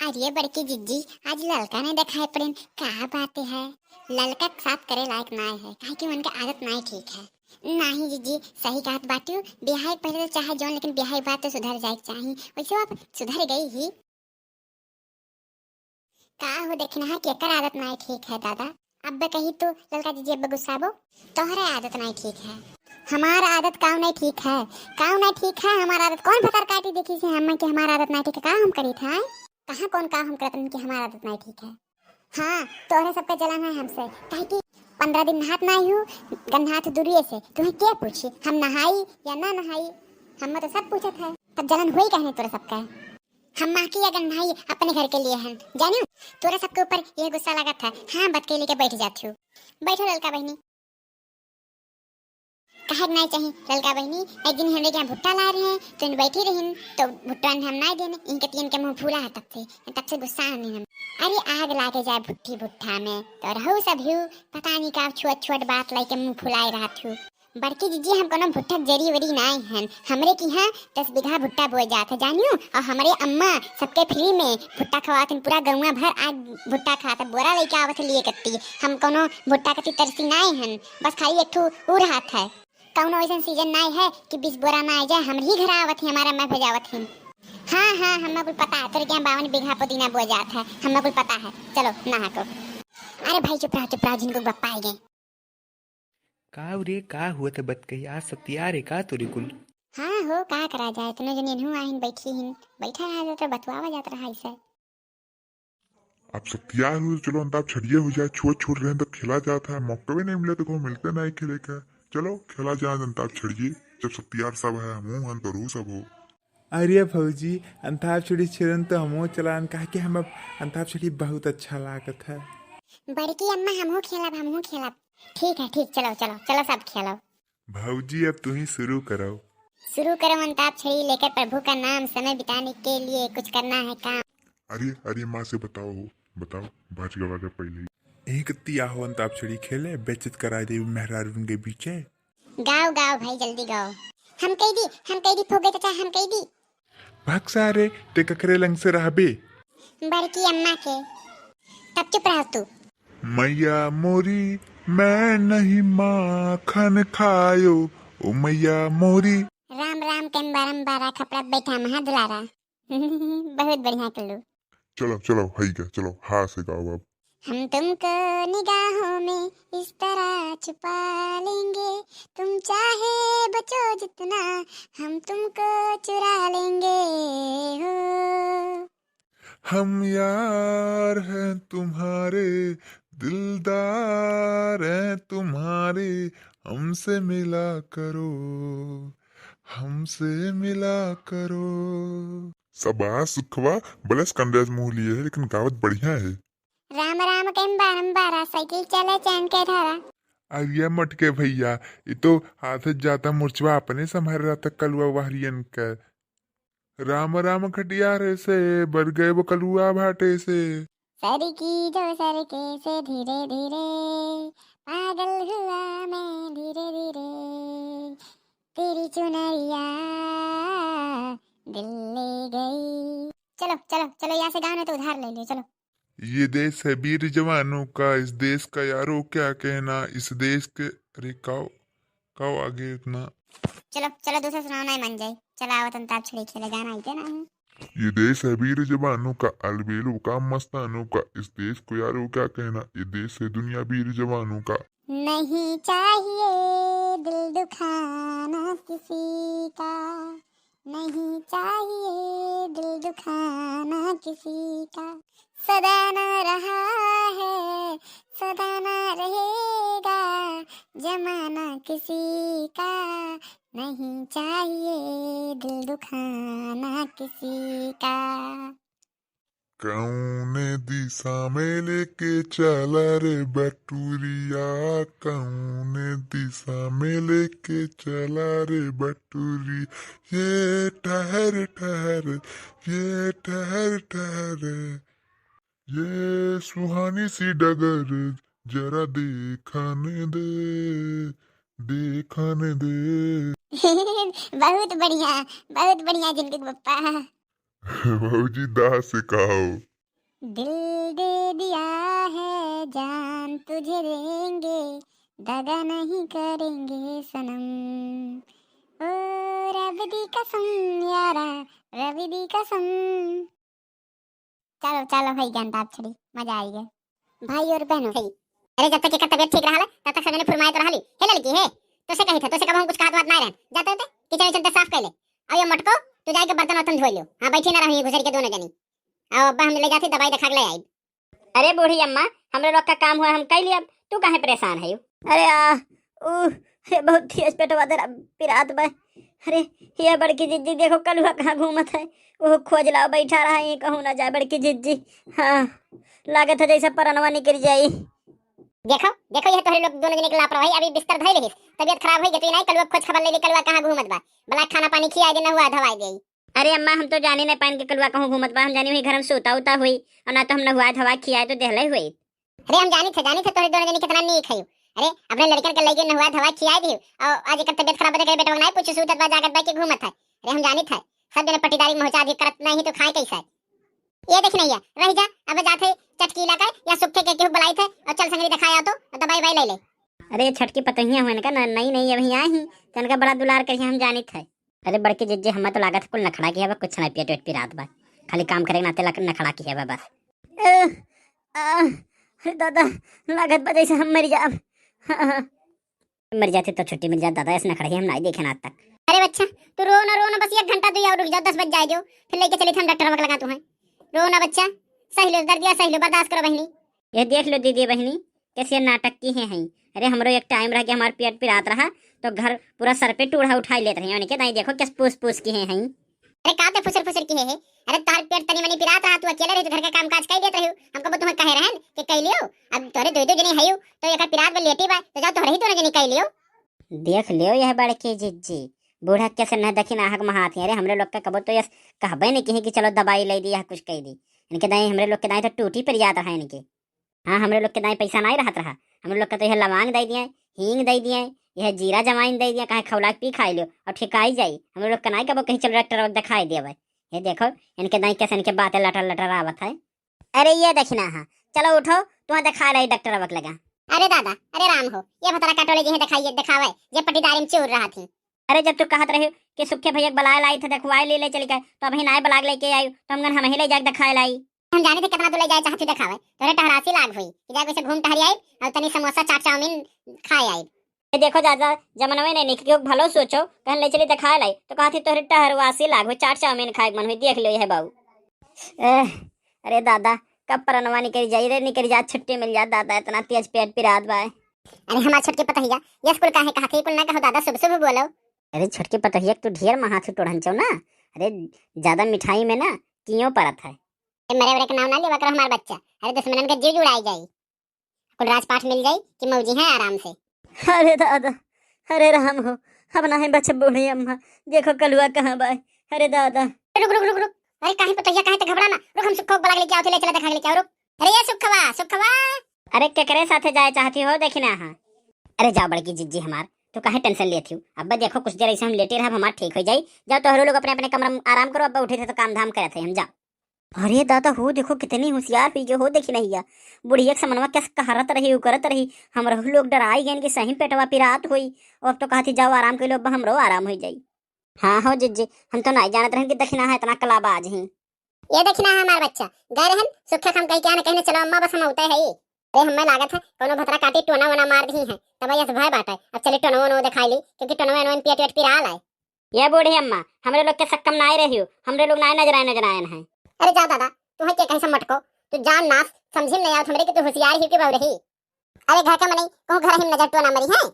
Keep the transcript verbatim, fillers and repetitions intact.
अरे बड़की जिज्जी, आज ललका नहीं देखाई पड़ेन, का बात है? ललका के साथ करे लायक नाय है, काहे कि उनके आदत नाय ठीक है। नाही जिज्जी, सही कहत बाटियो, बियाहे के पहले तो चाहे जौन, लेकिन बियाहे के बाद तो सुधर जाए के चाही। वैसे आप सुधर गई ही। का हो देखना है कि एकर आदत नाय ठीक है दादा। अब कही तो ललका जिज्जी अब गुस्साबो, तोहरे आदत नाय ठीक है। हमार आदत काउ नाय ठीक है, काउ नाय ठीक है हमार आदत। कौन भतार काटी देखी से हमें कि हमार आदत नाय ठीक है? का हम करी था? कहाँ कौन का हम करतन कि हमार आदत नाय ठीक है? हाँ, तोहरे सबका जलन है हमसे, काहे कि पंद्रह दिन नहात नाय हूँ, गन्हात दूरिये से। तुम्हें के पूछी हम नहाई या ना नहाई? हम तो सब पूछत है, तब जलन हुई कहने तोरे सबका। हम माँ की अगर नाई अपने घर के लिए हैं, जानियो, तोरा सबके ऊपर ये गुस्सा लगत है। हाँ, बतकेली के बैठ जाती हूँ। बैठो ललका बहिनी। कहे के नाई चाही ललका बहिनी, एक दिन हमरे के यहाँ भुट्टा ला रहे हैं, तो इन बैठी रहिन, तो भुट्टा हम नाई देने, इनके तीन के मुँह फूला है तब से, तब से गुस्सा आने हम। अरे आग लागे जाए भुट्टी भुट्टा में, तो रहू सब हूँ, पता नहीं का छोट छोट बात लेके मुँह फुलाए रहत हूँ। बड़की जिज्जी, हम कोनो भुट्ठक जरी वरी नाय हन। हमरे किहाँ दस बीघा भुट्टा बोए जात है, जानियो। और हमरे अम्मा सबके free में भुट्टा खवात हन, पूरा गौवा भर आज भुट्टा खात है। बोरा लेके आवत है लिए कत्ती। हम कोनो भुट्टा कत्ती तरसी नाय हन, बस खाली एक ठो ऊ रहत है। कौनो ऐसन season नाय है कि बीस बोरा ना आ जाए, हमरे ही घर आवत ही, हमारे अम्मा भेजावत ही। हाँ, हाँ, हमें कुल पता है, तोरे के यहाँ बावन बीघा पुदीना बोए जात है, हमें कुल पता है। चलो, नहा को। अरे भाई, चुप रहो, चुप रहो, जिनको बप्पा आ गए। का रे, का हुआ था बतकही? आज सतियार है का तोरे कुल? हाँ हो, का करा जाए, इतने जन इनहू आहिन, बैठी हिन, बैठा रहा जात रहा, बतुआवा जात रहा ऐसे। अब सतियार हो, चलो अंताक्षरिये हो जाए, छोट छोट रहन तब खेला जात है, मौका भी नहीं मिला तो कहूँ मिलते नहीं खेले का। चलो खेला जाए अंताक्षरिये, जब सतियार सब है, हमहू हन तो रू सब हो। अरे भौजी, अंताक्षरी छेड़न तो हमहू चलान, काहे कि हम अब अंताक्षरी बहुत अच्छा लागत है। बड़की अम्मा, हमहू खेलब, हमहू खेलब। ठीक है, ठीक, चलो, चलो, चलो, सब खेलो। भौजी, अब तू ही शुरू करो। शुरू करो अंताक्षरी लेकर प्रभु का नाम, समय बिताने के लिए कुछ करना है काम। अरे, अरे, माँ से बताओ, बताओ, बाज गवा के पहले ही। एक तिया हो अंताक्षरी खेले, बेइज्जत करा दे मेहरारून के बीचे। गाओ, गाओ भाई, जल्दी गाओ। हम कह दी, हम कह दी, फोगे चाचा, हम कह दी। भाग सारे, ते ककरे लंग से रहबे। बड़की अम्मा के। तब चुप रह तू। मैया मोरी, मैं नहीं माखन खायो, ओ मैया मोरी। राम राम के बारम्बारा, खपड़ा बैठा महा दुलारा। बहुत बढ़िया कल्लू। चलो, चलो, हई गया, चलो, हा से गाओ अब। हम तुमको निगाहों में इस तरह छुपा लेंगे, तुम चाहे बचो जितना, हम तुमको चुरा लेंगे हो। हम यार हैं तुम्हारे, दिलदार हैं तुम्हारे, हमसे मिला करो, हमसे मिला करो। शाबाश सुखवा, भले स्कंदे आज मुँह लिए है, लेकिन गावत बढ़िया है। राम राम के बारम्बारा, साइकिल चले चैन के धारा। अरे मटके भैया, ई तो हाथ जाता मुर्चवा अपने संभाल रहा था कलुआ वहरियन के। राम राम खटियार से, बर गए वो कलुआ भाटे से। सर की जो सर के से धीरे धीरे, पागल हुआ मैं धीरे धीरे, तेरी चुनरिया दिल ले गई। चलो, चलो, चलो, यहाँ से गाओ, नहीं तो उधार ले लियो, चलो। ये देश है वीर जवानों का, इस देश का यारों क्या कहना, इस देश के, अरे काओ, काओ आगे इतना। चलो, चलो, दूसरा सुनाओ, नहीं मन जाए। चला आवत अंताक्षरी खेले, गाना आइते ना है। ये देश है वीर जवानों का, अलबेलों का, मस्तानों का, इस देश को यारों क्या कहना, ये देश है दुनिया वीर जवानों का। नहीं चाहिए दिल दुखाना किसी का, नहीं चाहिए दिल दुखाना किसी का। सदा ना रहा है, सदा ना रहेगा जमाना किसी का, नहीं चाहिए दिल दुखाना किसी का। कौने दिशा में लेके चला रे बटुरिया, कौने दिशा में लेके चला रे बटुरी, ये ठहर ठहर, ये ठहर ठहर, ये सुहानी सी डगर जरा देखन दे, देखन दे। बहुत बढ़िया, बहुत बढ़िया जिनके बप्पा। भौजी, दाह से कहो। दिल दे दिया है जान तुझे देंगे, दगा नहीं करेंगे सनम। ओ रब दी कसम यारा, रब दी कसम। चलो, चलो, होई गया अंताक्षरी, मजा आई गया। भाई और बहनों, सही। अरे, जब तक एकर तबीयत ठीक रहल, तब तक सब जने फुरमाइत रहली। हे लड़की, हे, तोसे कही थे, तोसे कब हम कुछ कहत बात ना रहन। जाते होते किचन उचन ते साफ कर ले। अब ये मटको, तू जाके बर्तन वर्तन धो लियो। हाँ, बैठी ना रही घुसर के दोनों जनी। अब अब्बा हम ले जाते दवाई दिखा के ले आई। अरे बूढ़ी अम्मा, हमरे लोग का काम हुआ, हम कई लिया, तू काहे परेशान है? अरे आ, ऊ, हे बहुत तेज पेटवा दर्द पिरात बा। अरे, ये बड़की जिज्जी देखो कलुआ कहाँ घूमत है, वो खोज लाओ, बैठा रहा है, कहूँ ना जाए बड़की जिज्जी। हाँ, लागत है जैसे परनवा निकल जाई। देखो, देखो, ये तोहरे लोग दोनों जने के लापरवाही, अभी बिस्तर धइले हिस, तबीयत खराब होई गई तो ये नहीं कलुआ खोज खबर ले ली, कलुआ कहाँ घूमत बा, बला खाना पानी खिया दे, नहुआ धवाई दे। अरे अम्मा, हम तो जानी नहीं पाइन के कलुआ कहूँ घूमत बा, हम जानी हुई घर में सूता उता हुई, और ना तो हम नहुआ धवा खियाए तो देहले हुई। अरे हम जानी थे, जानी थे तोहरे दोनों जनी कितना नीक है। अरे अपने लड़कन के लइके नहुआ धवा खियाए दियो, और आज एकर तबीयत खराब बा, एकर बेटवा नहीं पूछे, सूतत बा, जागत बा कि घूमत है। अरे हम जानी थे, सब जने पट्टीदारी में पहुँचा दी, करत नहीं तो खाए कैसे? ये देख नहीं है, रह जा, अब जात है चटकीला का या सुखे के केहू बुलाई थे, और चल संगरी दिखाया तो दवाई वाई ले ले। अरे छोटकी पतोहिया हुआ इनका न-, नई नई अभी आई ही, तो इनका बड़ा दुलार करिए हम जानी थे। अरे बड़की जिज्जी, हमें तो लागत है कुल नखड़ा की है बा, कुछ नहीं, पेट वेट पिरात बा, खाली काम करे के नाते लक-, नखड़ा की है बा बस। अ, आ, अरे दादा, लागत बा जैसे हम मर जाब। हाँ, हाँ। मर जाते तो छुट्टी मिल जात दादा, ऐसे नखड़ा ही हम नहीं देखे ना आज तक। अरे बच्चा, तू रो ना, रो ना, बस एक घंटा तू यहाँ रुक जाओ, दस बज जाए जो, फिर लेके चली थे हम डॉक्टर वक लगा तू है। रो ना बच्चा, सही लो दर्दिया, सही लो, बर्दाश्त करो बहनी। ये देख लो दीदी बहनी, कैसे नाटक की है, हैं। अरे हमरो एक टाइम रह के हमार पेट पिरात रहा, तो घर पूरा सर पे टूढ़ा उठाई लेत रही, उनके दाई देखो कैसे पूस पूस की है, हैं। अरे का ते फुसर फुसर की है, है? अरे तार पेट तनी मनी पिरात रहा, तू अकेले रही तो घर का काम काज कर लेत रही, हम कबो तुम्हें कहे रहन कि कह लियो, अब तोरे दो दो जने है तो एक पिरात में लेटी बा, तो जाओ तोहरे ही दोनों जने कह लियो। देख लियो यह बड़की जिज्जी, बूढ़ा कैसे न दखिन आहक महात है। अरे हमरे लोग का कबो तो यस कहबे नहीं किहे कि चलो दवाई ले दी या कुछ कह दी, इनके दाई हमरे लोग के दाई तो टूटी पर जात रहा इनके। हाँ, हमरे लोग के दाई पैसा नहीं रहत रहा, हमरे लोग का तो यह लवांग दे दिए, हींग दे दिए, यह जीरा जमाइन दे दिए, कहे खौला के पी खाई लियो और ठिकाई जाई। हमरे लोग का नहीं कबो कहीं चलो डॉक्टर वक्त दिखाई देवे। ये देखो इनके दाई कैसे इनके बातें लटर लटर आवत है। अरे ये देखी ना, हाँ, चलो उठो, तुम्हें दिखा लाई डॉक्टर वक्त लगा। अरे दादा, अरे राम हो, ये भतरा कटोले जी हैं दिखाइए, दिखावे, जे पट्टीदारी में चूर रहा थी। अरे जब तू कहत रहे कि सुखे भैया के बुलाए लाई थे, देखवाए ले, ले चली गए, तो अभी नाय बुला के लेके आई, तो हम गन हम ही ले जाके दिखाए लाई। हम जानी थे कितना तू ले जाए चाहती दिखावे, तोरे टहरासी लाग हुई कि जाके से घूम टहरी आई और तनी समोसा चाट चाउमीन खाए आई। ए, देखो दादा, जमनवे ने निक के भलो सोचो, कहन ले चली दिखाए लाई, तो कहती तोरे टहरवासी लाग हुई, चाट चाउमीन खाए के मन हुई, देख लो यह बाऊ। ए, अरे दादा, कब परनवा निकल जाई रे, निकल जा, छुट्टी मिल जा दादा, इतना तेज पेट पिरात बा। अरे हमार छोटकी पतहिया, ये स्कूल काहे कहत है, कुल ना कहो दादा, शुभ शुभ बोलो। अरे छोटकी पतहिया, तू ढेर महाथी टोढ़न चो ना। अरे ज्यादा मिठाई में ना कियो परत है। ए, मरे वरे के नाम ना लेवा कर हमार बच्चा, अरे दुश्मनन के जीव जुड़ाई जाई। कुल राजपाट मिल जाई कि मौजी हैं आराम से। अरे दादा, अरे राम हो, अब ना है बच बूढ़ी अम्मा, देखो कलुआ कहाँ बा। अरे दादा। रुक, रुक, रुक, रुक। अरे काहे पतोहिया, काहे ते घबरा ना। रुक, हम सुखो बलाग लेके आवते, ले चला दिखा के लेके आओ, रुक। अरे ये सुखवा, सुखवा। अरे केकरे साथे जाए चाहती हो, देखी ना, हाँ। अरे जाओ बड़की जिज्जी हमार, तू काहे टेंशन लेती हो? अब देखो कुछ देर ऐसे हम लेटे रहब, हमार ठीक हो जाई। जाओ तोहरो लोग अपने अपने कमरा में आराम करो, अब उठे थे तो काम धाम करे थे हम, जाओ। अरे दादा हो, देखो कितनी होशियार हुई गई हो, देखी नहीं या बुढ़िया के समनवा कैसे कहरत रही, उकरत रही, हम रहू लोग डराई गए कि सही पेटवा पिरात हुई। अब तो कहती जाओ आराम कर लो, अब हमरो आराम हो जाई। हाँ हो जिज्जी, हम तो नहीं जानत रहन कि दखिना है इतना कलाबाज ही। ये दखिना है हमार बच्चा, गए रहन सुखे हम कहीं क्या न कहीं चलो अम्मा बस हम उठे है। अरे हमें लागत है कोनो भतरा काटी टोना वोना मार दी है, तब यस भय बाटे। अब चली टोनवा वोनवा दिखाई ली, क्योंकि टोनवा वोनवा में पेट वेट पिराल है। ये बूढ़ी अम्मा, हमरे लोग के सक्कम नाय रहियो, हमरे लोग नाय नजराए नजरायन है। अरे जा दादा, तू है के कहीं से मटको, तू जान नास समझी नहीं आवत हमरे कि तू होशियार ही के बहु रही। अरे घर का मनई, कहूँ घर ही नजर टोना मरी है।